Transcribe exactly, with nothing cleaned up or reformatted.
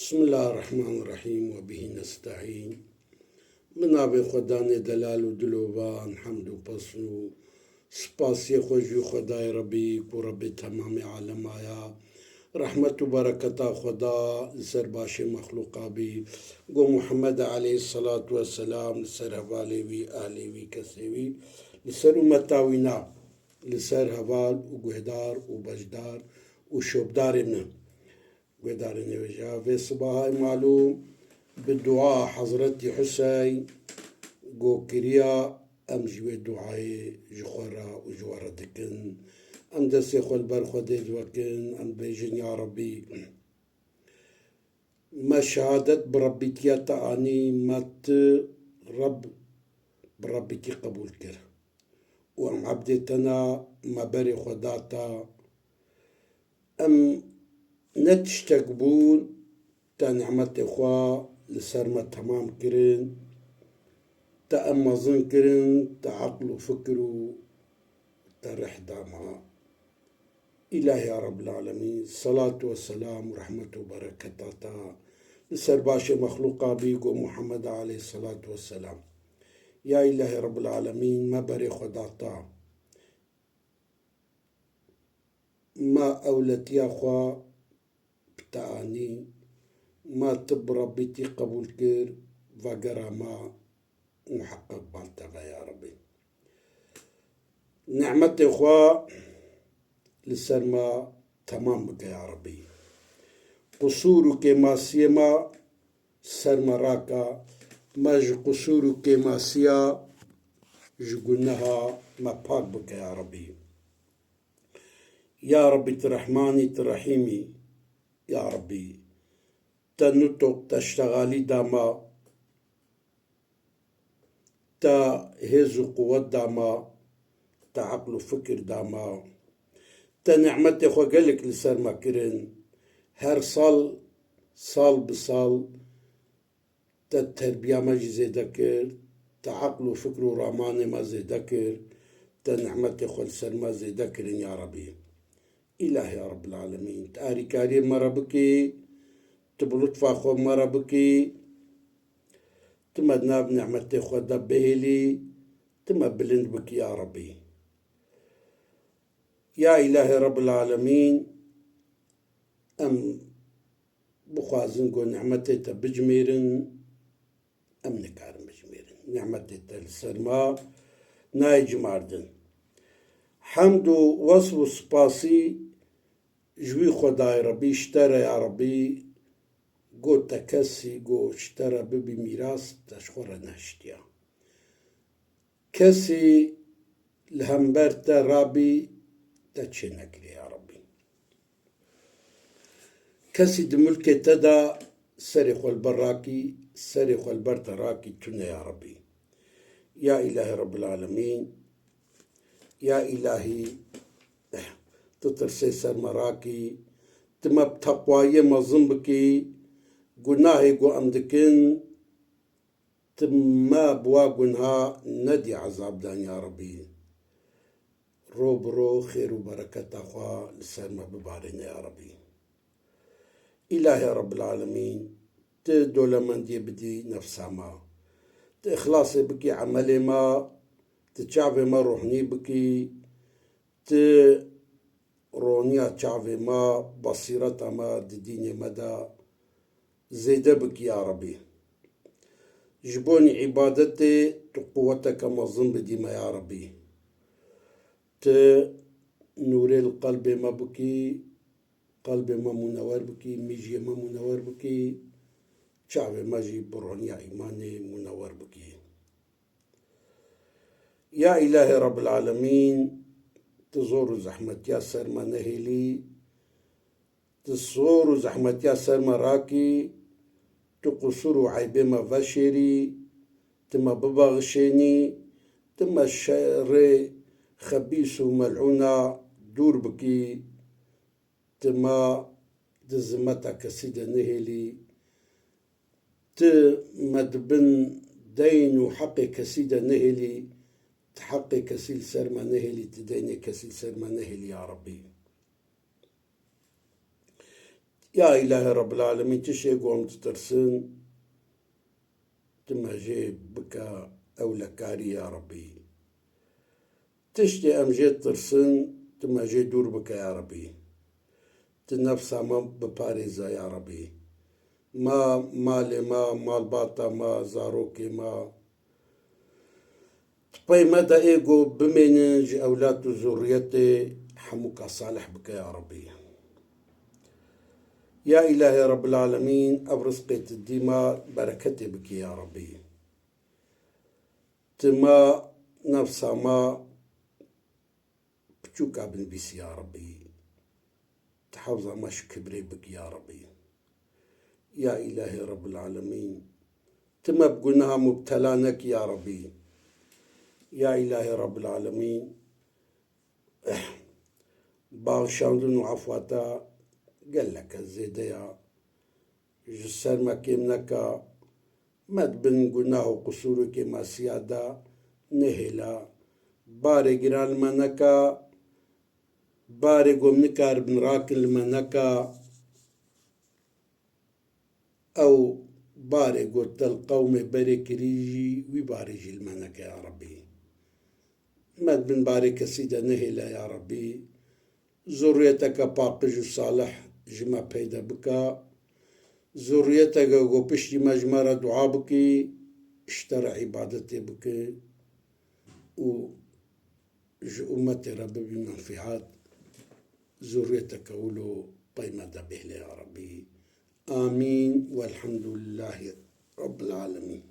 Bismillahirrahmanirrahîm, we bihî nesta'în. Bi navê Xwedanê delal û dilovan, hemd û pesn û spasiyê xwe ji Xwedayê Rebî, ku Rebê temamê alema ya, rehmet û bereketa Xweda li ser başê mexlûqa bî, ku Muhammed aleyhisselatu vesselam li ser hevalê wî, ehlê wî, kesê wî, li ser ummeta wî na, li ser heval û guhdar û beşdar û şopdarê min. Guhdarên hêja, vê sibaha malûm bi dua Hezretî Huseyn go kiriya, em jî wê duayê ji xwe re û ji we re dikin. Em destê xwe li ber Xwedê divekin, em dibêjin, ya Rebî, me şehadet bi Rebbîtiya te anî, me tu Reb, bi Rebbîtî qebûl kir û em ebdê te ne, me berê xwe da te. Em ne tiştek bûn, te nîmetê xwe li ser me temam kirin, te em mezin kirin, te eql û fikir û te rih da me. Îlahî ya Rebbil Alemîn, selat û selam û rehmet û bereketa te li ser başê mexlûqa bî, go Muhammed aleyhisselatu vesselam. Ya Îlahî Rebbil Alemîn, me berê xwe da te. Me ewletiya xwe bi te anî, me tu bi Rebbîtî qebûl kir, vegera me muheqeq bal te ve ya Rebî. Nîmetê xwe li ser me temam bike ya Rebî. Qusûr û kêmasiyê me ser me rake, me ji qusûr û kêmasiya, ji guneha me pak bike ya Rebî. Ya Rebî, tu Rehman î, tu Rehîm î, ya Rebî, te nûtoq, te ştexalî da me, te hêz û quwet da me, te eql û fikir da me, te nîmetê xwe gelek li ser me kirin. Her sal, sal bi sal, te terbiya me jî zêde kir, te eql û fikr û ramanê me zêde kir, te nîmetê xwe li ser me zêde kirin ya Rebî. Îlahî ya Rebbil Alemîn, tu arîkariyê me re bikî, tu bi lutfa xwe me re bikî, tu me di nav nîmetê xwe de bihêlî, tu me bilind bikî ya Rebî. Ya Îlahî Rebbil Alemîn, em bixwazin ku nîmetê te bicimêrin, em nikarin bijimêrin. Nîmetê te li ser me nayê cimardin. Hemd û wesf û spasî ji wî Xwedayê Rebî, ji te re ya Rebî, go te kesî, go ji te re bibî mîras, te ji xwe re nehiştiya. Kesî li hember te rabî, te çê nekirê ya Rebî. Kesî di milkê te de serê xwe li ber rakî, serê xwe li ber te rakî tune ya Rebî. Ya Îlahî Rebbil Alemîn, ya Îlahî, tu tirsê ser me rakî, tu me bi teqwayiyê mezin bikî, gunahê ku em dikin, tu me bi wa gunha nedî ezab dan ya Rebî. Ro bi ro xêr û bereketa xwe li ser me bibarêne ya Rebî. Îlahê Rebbil Alemîn, tu dolemendiyê bidî nefsa me. Tu îxlasê bikî emelê me, tu çavê me rohnî bikî, tu roniya çavê me, basîreta me di dînê me de zêde bikî ya Rebî. Ji bonî îbadetê tu quweteke mezin bidî me ya Rebî. Tu nûrê li qelbê me bikî, qelbê me mûnewer bikî, mîjiyê me mûnewer bikî, çavê me jî bi roniya îmanê mûnewer bikî. Ya Îlahê Rebbil Alemîn, tu zor û zehmetiya ser me nehêlî, tu zor û zehmetiya ser me rakî, tu qusûr û eybê me veşêrî, tu me bibexşênî, tu me şerê xebîs û melûna dûr bikî, tu me di zimeta kesî de nehêlî, tu me di bin deyn û heqê kesî de nehêlî, tu heqê kesî li ser me nehêlî, tu deynê kesî li ser me nehêlî ya Rebî. Ya Îlahê Rebbil Alemîn, tiştê ku em ditirsin, tu me jê bike ewlekarî ya Rebî. Tiştê em jê tirsin, tu me jê dûr bike ya Rebî. Tu nefsa me biparêze ya Rebî. Ma, malê me, malbata me, zarokê me, Di pey me de ê ku bimênin ji ewlad û zurriyetê hemûka salih bike ya Rebî. Ya Îlahê Rebbil Alemîn, ev rizqê tu dî me bereketê bikî ya Rebî. Tu me nefsa me piçûka binivîsî ya Rebî. Tu hewza me ji kibrê bikî ya Rebî. Ya Îlahê Rebbil Alemîn, tu me bi gunaha mubtela nekî ya Rebî. Ya Îlahê Rebbil Alemîn, baxşandin û efwa te geleke zêde ya. Ji ser me kêm neke, me di bin gunah û qusûrokê masiya de nehêle. Barê giran li me neke, barê ku em nikaribin rakin li me neke. Ew barê ku te li qewmê berê kirî jî, wî barê jî li me neke ya Rebî. Me di bin barê kesî de nehêle ya Rebî. Zurriyeteke paqij û salih ji me peyde bike. Zurriyeteke ku piştî me ji me re dua bikî, ji te re îbadetê bike û ji ummetê re bibî menfîat. Zurriyeteke wilo pey me de bihêle ya Rebî. Amîn. Welhamdulillahî Rebbil Alemîn.